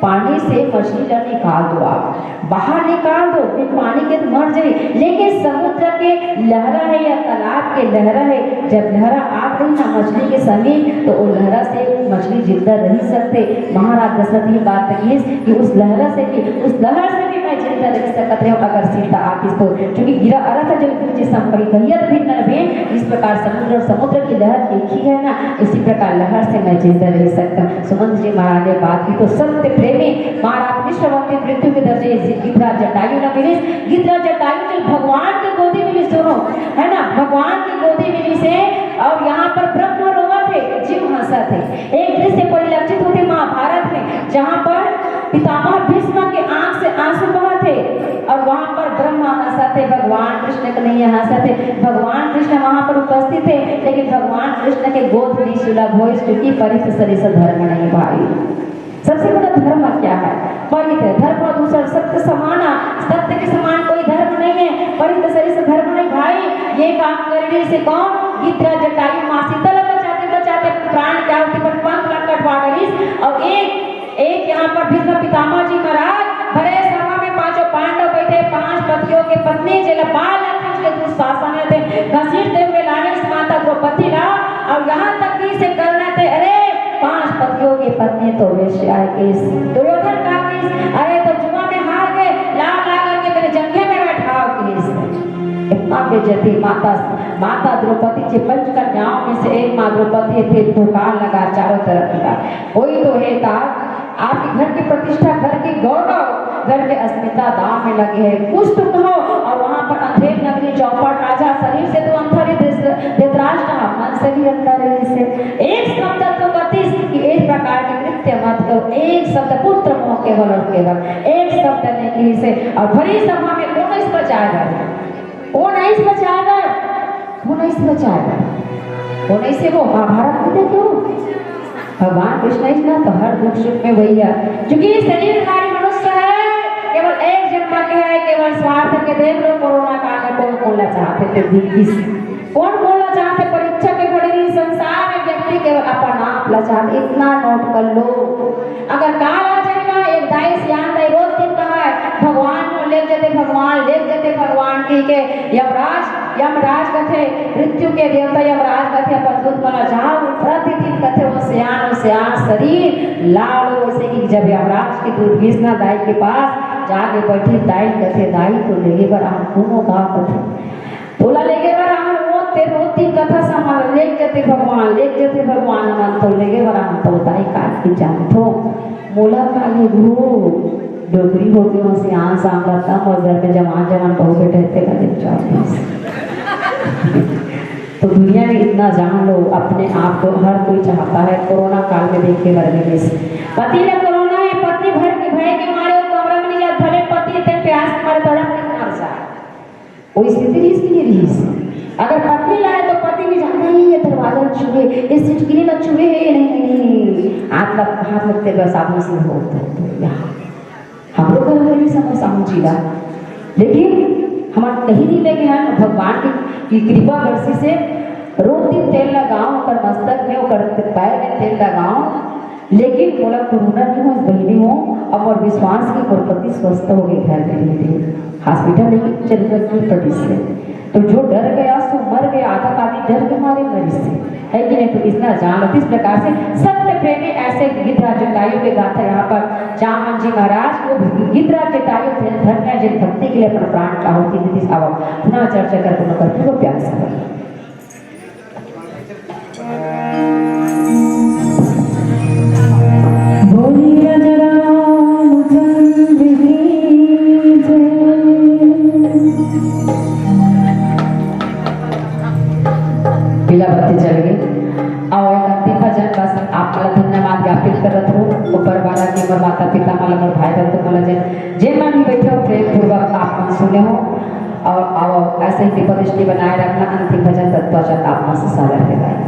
पानी से मछली ला निकाल दो आप, बाहर निकाल दो, फिर पानी के तो मर जाए, लेकिन समुद्र के लहरा है या तालाब के लहरा है, जब लहरा आ गई ना मछली के समीप, तो वो लहरा से मछली जिंदा रह सकते। महाराज दशरथ ये बात कहिस कि उस लहरा से भी, उस लहर से भी मैं जिंदा रह सकत रहे अगर सीता आतिस तो, क्योंकि गिरा अरथ जो कुछ संपरी कहियत भी न भें, इस प्रकार समुद्र और समुद्र की लहर एक ही है ना, इसी प्रकार लहर से मैं जिंदा रह सकता हूँ। सुमंत जी महाराज ने बात की तो सत्य प्रेमी महाराज विश्ववंती मृत्यु के दर्जे गिद्धराज जटायु न मिलिस। गिद्धराज जटायु जी भगवान के गोदी में भी सुनो, है ना, भगवान की गोदी में भी से। और यहाँ पर ब्रह्म रोवत है, जीव हंसत है। एक दृश्य परिलक्षित होते महाभारत में, जहाँ पर पितामह भीष्म के आंख से आंसू बहत है और वहाँ पर ब्रह्मा हंसत है, भगवान कृष्ण के नहीं हंसत है। भगवान कृष्ण वहाँ पर उपस्थित है, लेकिन भगवान कृष्ण के गोद नहीं सुलभ हो, क्योंकि परित सरिस धर्म नहीं भाई। सबसे बड़ा धर्म क्या है? परित है। धर्म और दूसरा सत्य समाना, सत्य के समान कोई धर्म नहीं है। परित सरिस धर्म नहीं भाई। ये काम करने से कौन? गिद्धराज जटायु माँ सीता ला बचाते बचाते प्राण क्या होती पर पंख ला कटवा डरिस। और एक, एक यहाँ पर भीष्म पितामह जी महाराज भरे सभा में पांचों पांडव बैठे, पांच पतियों के पत्नी जेला बाल खींच के दुशासन थे घसीटते हुए लाने से माता द्रौपदी ला। और यहाँ तक कि से करना थे, अरे पांच पतियों के पत्नी तो वेश्या है किस। दुर्योधन का किस, अरे तो जुआ में हार गए, ला ला करके मेरे जंघे में बैठाओ किस। इतना बेइज्जती माता, माता द्रौपदी के पंच कन्याओं में से एक माँ द्रौपदी थे, पुकार लगा चारों तरफ का, कोई तो है था आपके घर की प्रतिष्ठा, घर की गौरव, घर की अस्मिता दाव में लगे है। कुछ तो कहो। और वहां पर अंधेर नगरी चौपट राजा शरीर से तो अंधा है, धृत-, धृतराष्ट्र मन से भी अंधा रहे से। एक शब्द तो कतिस कि एक प्रकार के कृत्य मत करो, एक शब्द पुत्र मोह केवल और केवल एक शब्द ने की से। और भरी सभा में कौन इस पर जाएगा? वो नहीं बचाएगा, वो नहीं बचाएगा, वो नहीं से वो महाभारत में देखो, भगवान कृष्ण इतना तो हर दुख सुख में वही है, क्योंकि ये शरीरधारी मनुष्य है। केवल एक जन्म के है, केवल स्वार्थ के। देख लो कोरोना काल में कौन बोलना चाहते थे, बीस कौन बोलना चाहते, परीक्षा के घड़ी नहीं, संसार में व्यक्ति केवल अपन आप ला चाहते। इतना नोट कर लो। अगर काल आ जाए ना, एक दाई सियान दाई रोज दिन कहा है, भगवान को ले जते, भगवान ले जते, भगवान की के यमराज, यमराज कथे, मृत्यु के देवता यमराज कथे, अपन दूत बना जाओ, प्रतिदिन कथे वो सियान, वो सियान शरीर लाड़ो, वैसे कि जब यमराज की दूत घिसना दाई के पास जाके बैठी, दाई कथे, दाई तो लेगे बर हम कोनो का कथे, तोला लेगे बर आन वो, ते रोती कथा समाल, लेग जते भगवान, लेग जते भगवान, मन तो लेगे बर आन तो दाई काट के जानथो, मोला का लेगू, डोकरी होके वहाँ से आन सांभला तब और घर में जवान जवान बहू बैठे थे का देख जाओ। तो दुनिया में इतना जान लो, अपने आप को हर कोई चाहता है। कोरोना काल में देखे बर मिलिस, पति ला कोरोना है, पत्नी भर के भय के मारे वो कमरा में नहीं जात, भले पति इतने प्यास के मारे तड़प के मर जाए। वो स्थिति रिहिस कि नहीं रिहिस? अगर पत्नी ला है तो पति भी जानता ही है, दरवाजा छुए, ये सिटकिनी ला छुए है, नहीं, नहीं, नहीं, हाथ लग, हाथ लगते हुए साबुन से हो, हो, हो, यहाँ। हम लोग घर में भी समझ साहू जी ला, लेकिन हमारे कहीं नहीं लेके हैं भगवान की, की कृपा बरसी से रोज दिन तेल लगाओ, ओकर मस्तक में, ओकर पैर में तेल लगाओ, लेकिन मोला कोरोना नहीं हो, बहिनी हो, अब मोर विश्वास की मोर पति स्वस्थ हो गए घर में रहते हॉस्पिटल, लेकिन जरूरत नहीं पड़ी से। तो जो डर गया सो मर गया, आधा आदमी डर के मारे मरी से, है कि नहीं? तो इतना जान लो। इस प्रकार से सत्य प्रेमी ऐसे गिद्धराज जटायु के गाथा यहाँ पर जामन जी महाराज को गिद्धराज जटायु थे, धन्य जिन भक्ति के लिए अपना प्राण का आहुति दी थी। अब पुनः चर्चा कर, पुनः कर, पूरा प्यार से कर। बोलिए रामचंद्र की जय। पीला बत्ती जल गई। और एक अंतिम भजन, बस आप ला धन्यवाद ज्ञापित करत हो ऊपर वाला के, मोर माता पिता मन ला, मोर भाई बंधु मन ला, जे, जे मन भी बैठे हो, प्रेम पूर्वक आप मन सुने हो। और आओ, ऐसे ही कृपा दृष्टि बनाए रखना। अंतिम भजन तत्पश्चात आप मन से सागर के गाए।